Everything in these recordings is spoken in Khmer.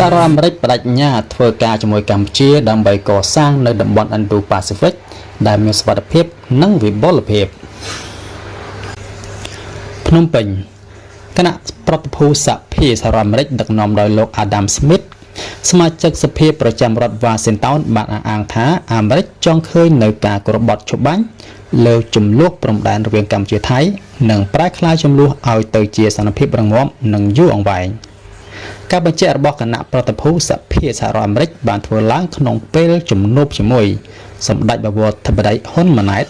សហរដ្ឋអាមេរិកបដិញ្ញាធ្វើការជាមួយកម្ពុជាដើម្បីកសាងនៅតំបន់ Indo-Pacific ដែលមានសុវត្ថិភាពនិងវិបុលភាពភ្នំពេញគណៈប្រតិភូសភាសហរដ្ឋអាមេរិកដឹកនាំដោយលោក Adam Smith សមាជិកសភាប្រចាំរដ្ឋ Washington បានអះអាងថាអាមេរិកចង់ឃើញនៅការគោរពបទច្បាញ់លើជម្លោះព្រំដែនរវាងកម្ពុជាថៃនិងប្រែក្លាយជម្លោះឲ្យទៅជាសន្តិភាពរឹងមាំនិងយូរអង្វែងការបញ្ជាក់របស់គណៈប្រតិភូសភាសហរដ្ឋអាមេរិកបានធ្វើឡើងក្នុងពេលជំនួបជាមួយសម្ដេចបវរធិបតីហ៊ុនម៉ាណែត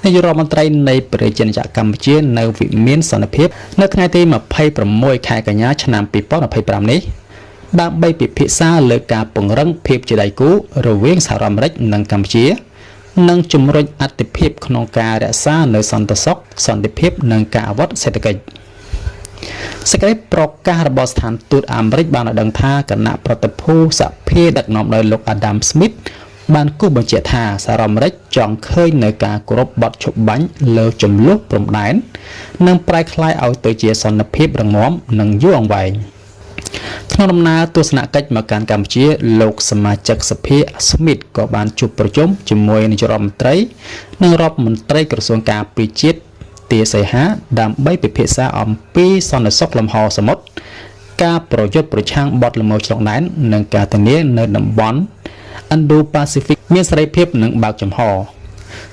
នាយករដ្ឋមន្ត្រីនៃប្រជាណាចក្រកម្ពុជានៅវិមានសន្តិភាពនៅថ្ងៃទី26ខែកញ្ញាឆ្នាំ2025នេះដើម្បីពិភាក្សាលើការពង្រឹងភាពជាដៃគូរវាងសហរដ្ឋអាមេរិកនិងកម្ពុជា និងជំរុញអត្ថិភាពក្នុងការរក្សានូវសន្តិសុខសន្តិភាពនិងការអភិវឌ្ឍសេដ្ឋកិច្ចសេចក្តីប្រកាសរបស់ស្ថានទូតអាមេរិកបានឲ្យដឹងថាគណៈប្រតិភូសភាដឹកនាំដោយលោក Adam Smith បានគូសបញ្ជាក់ថាសហរដ្ឋអាមេរិកចង់ឃើញនៅការគោរពបទច្បាញ់លើជម្លោះព្រំដែននិងប្រែក្លាយឲ្យទៅជាសន្តិភាពរឹងមាំនិងយូរអង្វែងក្នុងដំណើរទស្សនកិច្ចមកកាន់កម្ពុជាលោកសមាជិកសភា Smith ក៏បានជួបប្រជុំជាមួយនាយករដ្ឋមន្ត្រីនិងរដ្ឋមន្ត្រីក្រសួងការពារជាតិទាសីហាដើម្បីពិភាក្សាអំពីសន្តិសុខលំហសមុទ្រការប្រយុទ្ធប្រឆាំងបទល្មើសឆ្លងដែននិងការធានានៅតំបន់ Indo-Pacific មានសេរីភាពនិងបើកចំហ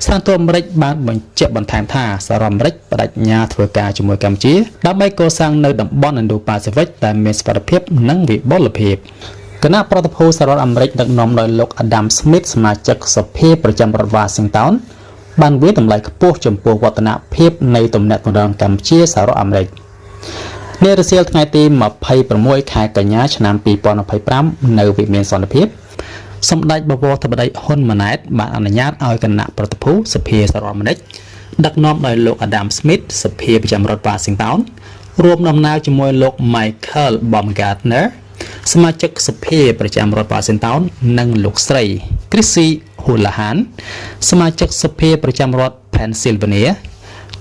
ស្ថានទូតអាមេរិកបានបញ្ជាក់បន្ថែមថាសហរដ្ឋអាមេរិកបដិញ្ញាធ្វើការជាមួយកម្ពុជាដើម្បីកសាងនៅតំបន់ Indo-Pacific ដែលមានសុវត្ថិភាពនិងវិបុលភាពគណៈប្រតិភូសហរដ្ឋអាមេរិកដឹកនាំដោយលោក Adam Smith សមាជិកសភាប្រចាំរដ្ឋ Washington បានវាយតម្លៃខ្ពស់ចំពោះវឌ្ឍនភាពនៃទំនាក់ទំនងកម្ពុជាសហរដ្ឋអាមេរិកនារសៀលថ្ងៃទី26ខែកញ្ញាឆ្នាំ2025នៅវិមានសន្តិភាពសម្ដេចបវរធិបតីហ៊ុនម៉ាណែតបានអនុញ្ញាតឲ្យគណៈប្រតិភូសភាសហរដ្ឋអាមេរិកដឹកនាំដោយលោក Adam Smith សភាប្រចាំរដ្ឋ Washington រួមដំណើរជាមួយលោក Michael Baumgartner សមាជិកសភាប្រចាំរដ្ឋ Washington និងលោកស្រី Chrissy Houlahan សមាជិកសភាប្រចាំរដ្ឋ Pennsylvania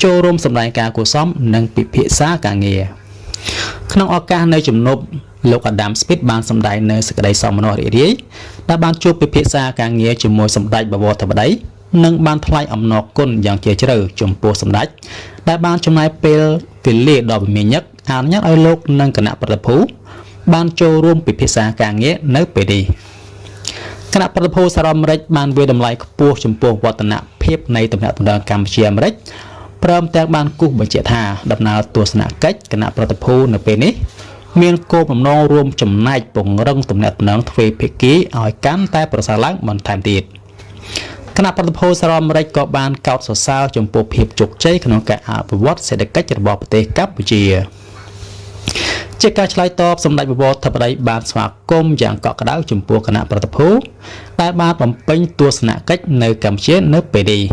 ចូលរួមសម្ដែងការគួរសមនិងពិភាក្សាការងារក្នុងឱកាសនៃជំនួបលោក Adam Smith បានសម្ដែងនៅសេចក្តីសោមនស្សរីករាយដែលបានជួបពិភាក្សាការងារជាមួយសម្ដេចបវរធិបតីនិងបានថ្លែងអំណរគុណយ៉ាងជ្រាលជ្រៅចំពោះសម្ដេចដែលបានចំណាយពេលវេលាដ៏មមាញឹកអនុញ្ញាតឲ្យលោកនិងគណៈប្រតិភូបានចូលរួមពិភាក្សាការងារនៅពេលនេះគណៈប្រតិភូសហរដ្ឋអាមេរិកបានវាយតម្លៃខ្ពស់ចំពោះវឌ្ឍនភាពនៃទំនាក់ទំនងកម្ពុជាអាមេរិកព្រមទាំងបានគូសបញ្ជាក់ថាដំណើរទស្សនកិច្ចគណៈប្រតិភូនៅពេលនេះមានគោលបំណងរួមចំណែកពង្រឹងទំនាក់ទំនងទ្វេភាគីឲ្យកាន់តែប្រសើរឡើងបន្ថែមទៀតគណៈប្រតិភូសហរដ្ឋអាមេរិកក៏បានកោតសរសើរចំពោះភាពជោគជ័យក្នុងការអភិវឌ្ឍសេដ្ឋកិច្ចរបស់ប្រទេសកម្ពុជាជាការឆ្លើយតបសម្ដេចបវរធិបតីបានស្វាគមន៍យ៉ាងកក់ក្ដៅចំពោះគណៈប្រតិភូដែលបានបំពេញទស្សនកិច្ចនៅកម្ពុជានៅពេលនេះ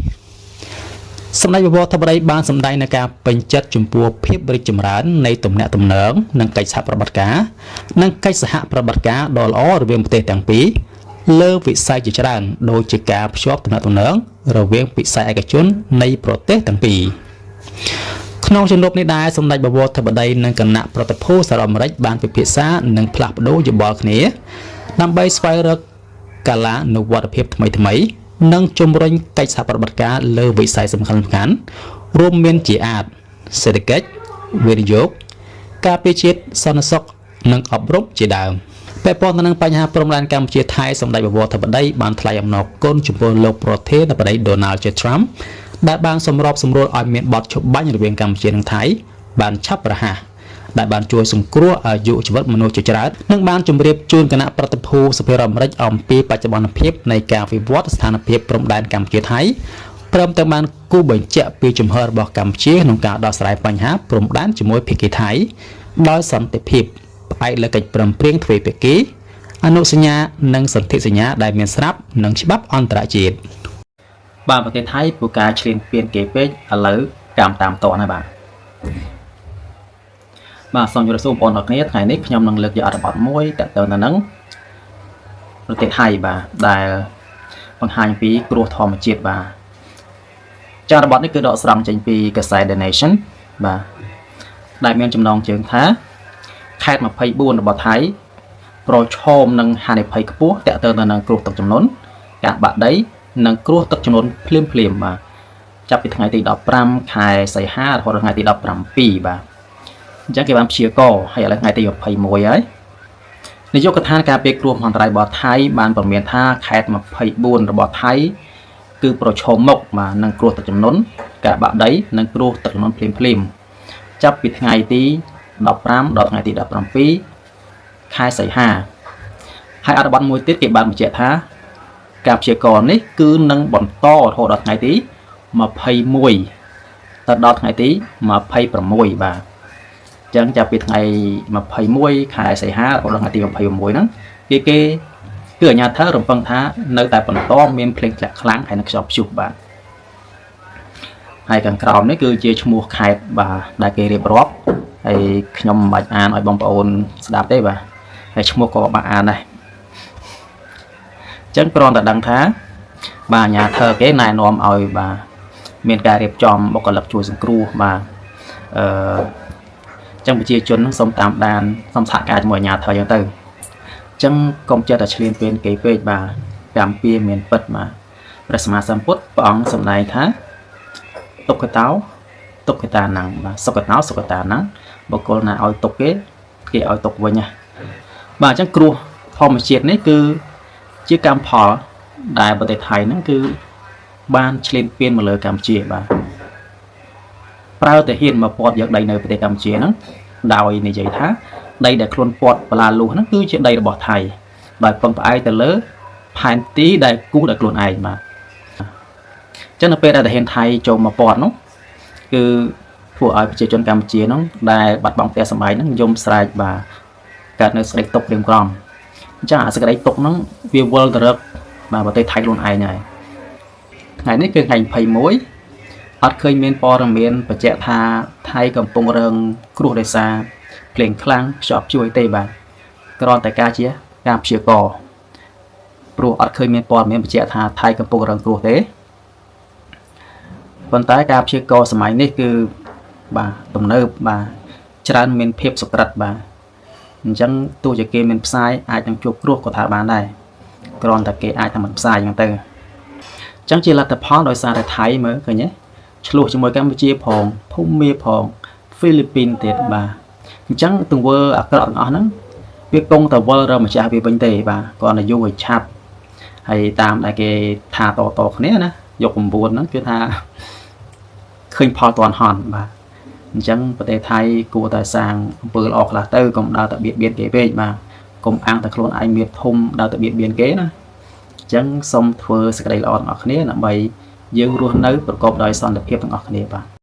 សម្ដេចបវរធិបតីបានសម្ដែងនៅការពេញចិត្តចំពោះភាពរីកចម្រើននៃទំនាក់ទំនងនិងកិច្ចសហប្រតិបត្តិការនិងកិច្ចសហប្រតិបត្តិការដ៏ល្អរវាងប្រទេសទាំងពីរលើវិស័យជាច្រើនដូចជាការភ្ជាប់ទំនាក់ទំនងរវាងវិស័យឯកជននៃប្រទេសទាំងពីរក្នុងជំនួបនេះដែរសម្ដេចបវរធិបតីនិងគណៈប្រតិភូសហរដ្ឋអាមេរិកបានពិភាក្សានិងផ្លាស់ប្ដូរយោបល់គ្នាដើម្បីស្វែងរកកាលានុវត្តភាពថ្មីៗនិងជំរុញកិច្ចសហប្រតិបត្តិការលើវិស័យសំខាន់ៗរួមមានជាអាទិសេដ្ឋកិច្ចវិនិយោគការពារជាតិសន្តិសុខនិងអប់រំជាដើមពាក់ព័ន្ធទៅនឹងបញ្ហាព្រំដែនកម្ពុជាថៃសម្ដេចបវរធិបតីបានថ្លែងអំណរគុណចំពោះលោកប្រធានាធិបតី Donald J. Trump ដែលបានសម្របសម្រួលឲ្យមានបទច្បាញ់រវាងកម្ពុជានិងថៃបានឆាប់រហ័សដែលបានជួយសង្គ្រោះអាយុជីវិតមនុស្សជាច្រើននិងបានជម្រាបជូនគណៈប្រតិភូសភារដ្ឋអាមេរិកអំពីបច្ចុប្បន្នភាពនៃការវិវត្តស្ថានភាពព្រំដែនកម្ពុជាថៃព្រមទាំងបានគូសបញ្ជាក់ពីជំហររបស់កម្ពុជាក្នុងការដោះស្រាយបញ្ហាព្រំដែនជាមួយភាគីថៃដោយសន្តិភាពផ្អែកលើកិច្ចព្រមព្រៀងទ្វេភាគីអនុសញ្ញានិងសន្ធិសញ្ញាដែលមានស្រាប់និងច្បាប់អន្តរជាតិបាទប្រទេសថៃពូការឈ្លានពានគេពេកឥឡូវកម្មតាមតនហើយបាទបាទសូមជម្រាបសួរបងប្អូនអរគ្នាថ្ងៃនេះខ្ញុំនឹងលើកយកអត្ថបទមួយតទៅទៅនឹងប្រទេសថៃបាទដែលបង្ហាញពីគ្រោះធម្មជាតិបាទចារបទនេះគឺដកស្រង់ចេញពីកាសែត The Nation បាទដែលមានចំណងជើងថាខេត្ត24របស់ថៃ ប្រឈមនឹងហានិភ័យខ្ពស់ទាក់ទងទៅនឹងគ្រោះទឹកជំនន់ការបាក់ដីនិងគ្រោះទឹកជំនន់ភ្លាមភ្លាមៗបាទចាប់ពីថ្ងៃទី15ខែសីហារហូតដល់ថ្ងៃទី17បាទអញ្ចឹងគេបានព្យាករណ៍ហើយឥឡូវថ្ងៃទី21ហើយនាយកដ្ឋានការពារគ្រោះមហន្តរាយរបស់ថៃបានព្រមានថាខេត្ត24របស់ថៃគឺប្រឈមមុខបាទនឹងគ្រោះទឹកជំនន់ការបាក់ដីនិងគ្រោះទឹកជំនន់ភ្លាមភ្លាមៗចាប់ពីថ្ងៃទី15ដល់ថ្ងៃទី17ខែសីហាហើយអត្ថបទមួយទៀតគេបានបញ្ជាក់ថាការព្យាករណ៍នេះគឺនឹងបន្តរហូតដល់ថ្ងៃទី21ទៅដល់ថ្ងៃទី26បាទអញ្ចឹងចាប់ពីថ្ងៃ21ខែសីហារហូតដល់ថ្ងៃទី26ហ្នឹងគេគេគឺអាជ្ញាធររំពឹងថានៅតែបន្តមានភ្លៀងធ្លាក់ខ្លាំងហើយនឹងខ្យល់ព្យុះបាទហើយខាងក្រោមនេះគឺជាឈ្មោះខេត្តបាទដែលគេរៀបរាប់ហើយខ្ញុំមិនបាច់អានឲ្យបងប្អូនស្ដាប់ទេបាទហើយឈ្មោះក៏បាក់អានដែរអញ្ចឹងគ្រាន់តែដឹងថាបាទអាជ្ញាធរគេណែនាំឲ្យបាទមានការរៀបចំបុគ្គលិកជួយសង្គ្រោះបាទអឺអញ្ចឹងប្រជាជនហ្នឹងសូមតាមដានសូមសហការជាមួយអាជ្ញាធរអញ្ចឹងទៅអញ្ចឹងកុំចេះតែឆ្លៀនពៀនគេពេកបាទកម្មពៀមានពិតបាទព្រះសម្មាសម្ពុទ្ធព្រះអង្គសម្ដែងថាទុក្ខតោទុក្ខតានំបាទសុខតោសុខតានំបុគ្គលណាឲ្យទុក្ខគេគេឲ្យទុក្ខវិញណាបាទអញ្ចឹងគ្រោះធម្មជាតិនេះគឺជាកម្មផលដែលប្រទេសថៃហ្នឹងគឺបានឆ្លៀនពៀនមកលើកម្ពុជាបាទប្រើទាហានមកពាត់យកដីនៅប្រទេសកម្ពុជាហ្នឹងដោយនិយាយថាដីដែលខ្លួនពាត់បលាលុះហ្នឹងគឺជាដីរបស់ថៃដោយពឹងផ្អែកទៅលើផែនទីដែលគូសដោយខ្លួនឯងបាទអញ្ចឹងនៅពេលដែលទាហានថៃចូលមកពាត់នោះគឺធ្វើឲ្យប្រជាជនកម្ពុជាហ្នឹងដែលបាត់បង់ផ្ទះសម្បែងហ្នឹងយំស្រែកបាទកើតនៅសេចក្តីទុក្ខក្រៀមក្រំអញ្ចឹងអាសេចក្តីទុក្ខហ្នឹងវាវិលទៅរកបាទប្រទេសថៃខ្លួនឯងហើយថ្ងៃនេះគឺថ្ងៃ21អត់ឃើញមានព័ត៌មានបញ្ជាក់ថាថៃកំពុងរងគ្រោះដោយសារភ្លៀងខ្លាំងខ្យល់ព្យុះទេបាទគ្រាន់តែការជាការព្យាករណ៍ព្រោះអត់ឃើញមានព័ត៌មានបញ្ជាក់ថាថៃកំពុងរងគ្រោះទេប៉ុន្តែការព្យាករណ៍សម័យនេះគឺបាទទំនើបបាទច្រើនមានភាពសុក្រិតបាទអញ្ចឹងទោះជាគេមានផ្សាយអាចនឹងជួបគ្រោះក៏ថាបានដែរគ្រាន់តែគេអាចថាមិនផ្សាយអញ្ចឹងទៅអញ្ចឹងជាលទ្ធផលដោយសារតែថៃមើលឃើញទេឆ្លោះជាមួយកម្ពុជាផងភូមាផងហ្វីលីពីនទៀតបាទអញ្ចឹងទង្វើអាក្រក់ទាំងអស់ហ្នឹងវាគង់តែវិលរកម្ចាស់វាវិញទេបាទគ្រាន់តែយូរឲ្យឆាប់ហើយតាមដែលគេថាតតគ្នាណាយក9ហ្នឹងគឺថាឃើញផលតនហន់បាទអញ្ចឹងប្រទេសថៃគួរតែសាងអំពើល្អខ្លះទៅកុំដើរតែបៀតបៀនគេពេកបាទកុំអាងតែខ្លួនឯងមានធំដើរតែបៀតបៀនគេណាអញ្ចឹងសូមធ្វើសេចក្តីល្អទាំងអស់គ្នាដើម្បីយើងរស់នៅប្រកបដោយសន្តិភាពទាំងអស់គ្នាបាទ។